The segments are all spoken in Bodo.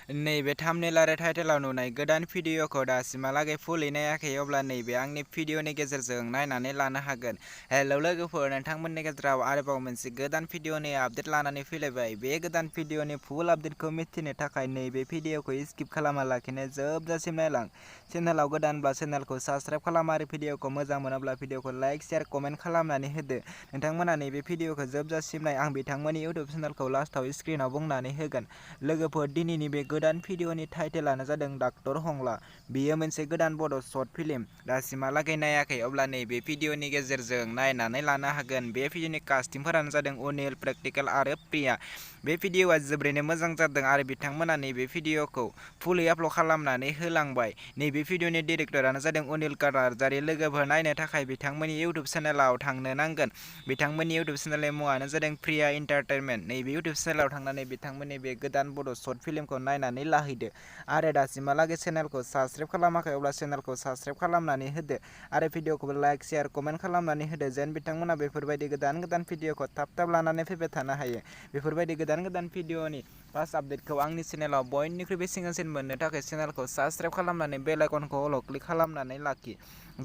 नैबे थाम्बनेल आरो टाइटेलाव नुनाय गोदान भिडिअखौ दासिमहालागै फुलै नायाखै अब्ला नैबे आंनि भिडिअनि गेजेरजों नायनानै लानो हागोन। हेलौ लोगोफोर, नोंथांमोननि गेजेराव आरोबाव मोनसे गोदान भिडिअनि आपडेट लानानै फैलायबाय। बे गोदान भिडिअनि फुल आपडेटखौ मिथिनो थाखाय नैबे भिडिअखौ स्किप खालामालाखिनो जोबजासिम नायलां। चेनेलाव गोदानब्ला चेनेलखौ साबस्क्राइब खालाम आरो भिडिअखौ मोजां मोनोब्ला भिडिअखौ लाइक, शेयार, कमेन्ट खालामनानै होदो। नोंथांमोना नैबे भिडिअखौ जोबजासिम नाय, आं बिथांमोननि इउटिउब चेनेलखौ लास्टआव स्क्रिनाव बुंनानै होगोन। लोगोफोर, दिनैनि बे गोदान भिडिअनि टाइटेलानो जादों डाक्टर हंला। बेयो मोनसे गोदान बड' शर्ट फिल्म। दासिमहालागै नायाखै अब्ला नैबे भिडिअनि गेजेरजों नायनानै लानो हागोन। बे भिडिअनि कास्टिंफोरानो जादों अनिल, प्रेक्टिकेल आरो प्रिया। बे भिडिअआ जोबोरैनो मोजां जादों आरो बिथांमोना नैबे भिडिअखौ फुलै आपल'ड खालामनानै होलांबाय। नैबे भिडिअनि डिरेक्टरानो जादों हंला नार्जारी। लोगोफोर, नायनो थाखाय बिथांमोननि इउटिउब चेनेलाव थांनो नांगोन। बिथांमोननि इउटिउब चेनेलनि मुङानो जादों प्रिया एन्टारटेनमेन्ट। नैबे इउटिउब चेनेलाव थांनानै बिथांमोननि बे गोदान बड' शर्ट फिल्मखौ नायनानै लाहैदो आरो दासिमहालागै चेनेलखौ साबस्क्राइब खालामाखै अब्ला चेनेलखौ साबस्क्राइब खालामनानै होदो आरो भिडिअखौबो लाइक, शेयार, कमेन्ट खालामनानै होदो, जेन बिथांमोना बेफोरबायदि गोदान गोदान भिडिअखौ थाब थाब लानानै फैबाय थानो हायो। बेफोरबायदि गोदान गोदान भिडिअनि फार्स्ट आपडेटखौ आंनि चेनेलाव बयनिख्रुइबो सिगांसिन मोननो थाखाय चेनेलखौ साबस्क्राइब खालामनानै बेल आइकनखौ अल क्लिक खालामनानै लाखि।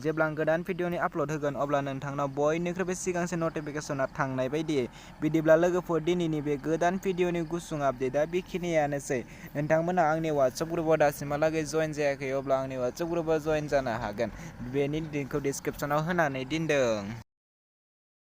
जेब्ला आं गोदान भिडिअनि आपल'ड होगोन अब्ला नोंथांनाव बयनिख्रुइबो सिगांसिन नटिफिकेसना थांनाय बायदियै। बिदिब्ला लोगोफोर, दिनैनि बे गोदान भिडिअनि गुसुं आपडेटआ बेखिनियानोसै। नोंथांमोना आंनि वाट्सएप ग्रुपआव दासिमहालागै जइन जायाखै अब्ला आंनि वाट्सएप ग्रुपआव जइन जानो हागोन। बेनि लिंकखौ डिसक्रिप्शनाव होनानै दोनदों।